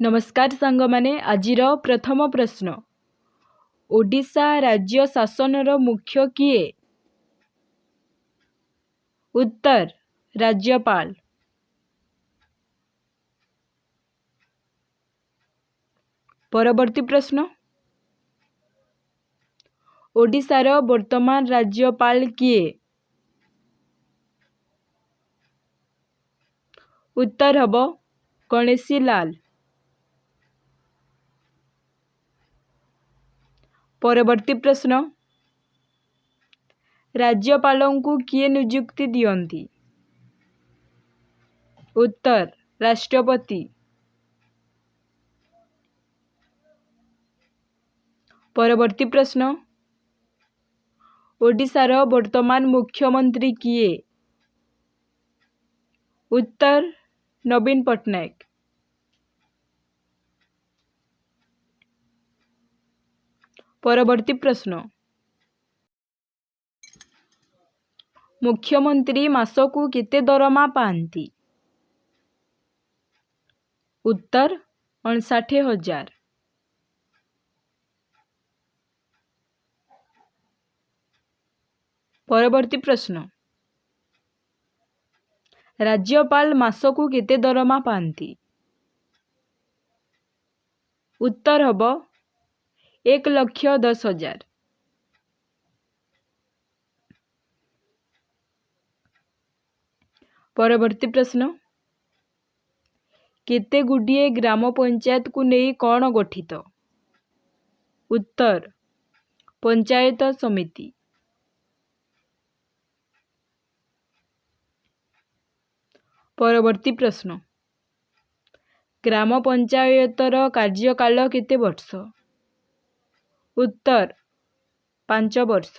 ନମସ୍କାର ସାଙ୍ଗମାନେ, ଆଜିର ପ୍ରଥମ ପ୍ରଶ୍ନ, ଓଡ଼ିଶା ରାଜ୍ୟ ଶାସନର ମୁଖ୍ୟ କିଏ? ଉତ୍ତର, ରାଜ୍ୟପାଳ। ପରବର୍ତ୍ତୀ ପ୍ରଶ୍ନ, ଓଡ଼ିଶାର ବର୍ତ୍ତମାନ ରାଜ୍ୟପାଳ କିଏ? ଉତ୍ତର ହେବ ଗଣେଶୀ ଲାଲ। ପରବର୍ତ୍ତୀ ପ୍ରଶ୍ନ, ରାଜ୍ୟପାଳଙ୍କୁ କିଏ ନିଯୁକ୍ତି ଦିଅନ୍ତି? ଉତ୍ତର, ରାଷ୍ଟ୍ରପତି। ପରବର୍ତ୍ତୀ ପ୍ରଶ୍ନ, ଓଡ଼ିଶାର ବର୍ତ୍ତମାନ ମୁଖ୍ୟମନ୍ତ୍ରୀ କିଏ? ଉତ୍ତର, ନବୀନ ପଟ୍ଟନାୟକ। ପରବର୍ତ୍ତୀ ପ୍ରଶ୍ନ, ମୁଖ୍ୟମନ୍ତ୍ରୀ ମାସକୁ କେତେ ଦରମା ପାଆନ୍ତି? ଉତ୍ତର, 59,000। ପରବର୍ତ୍ତୀ ପ୍ରଶ୍ନ, ରାଜ୍ୟପାଳ ମାସକୁ କେତେ ଦରମା ପାଆନ୍ତି? ଉତ୍ତର ହେବ 1,10,000। ପରବର୍ତ୍ତୀ ପ୍ରଶ୍ନ, କେତେ ଗୁଡ଼ିଏ ଗ୍ରାମ ପଞ୍ଚାୟତକୁ ନେଇ କ'ଣ ଗଠିତ? ଉତ୍ତର, ପଞ୍ଚାୟତ ସମିତି। ପରବର୍ତ୍ତୀ ପ୍ରଶ୍ନ, ଗ୍ରାମ ପଞ୍ଚାୟତର କାର୍ଯ୍ୟକାଳ କେତେ ବର୍ଷ? ଉତ୍ତର, 5 ବର୍ଷ।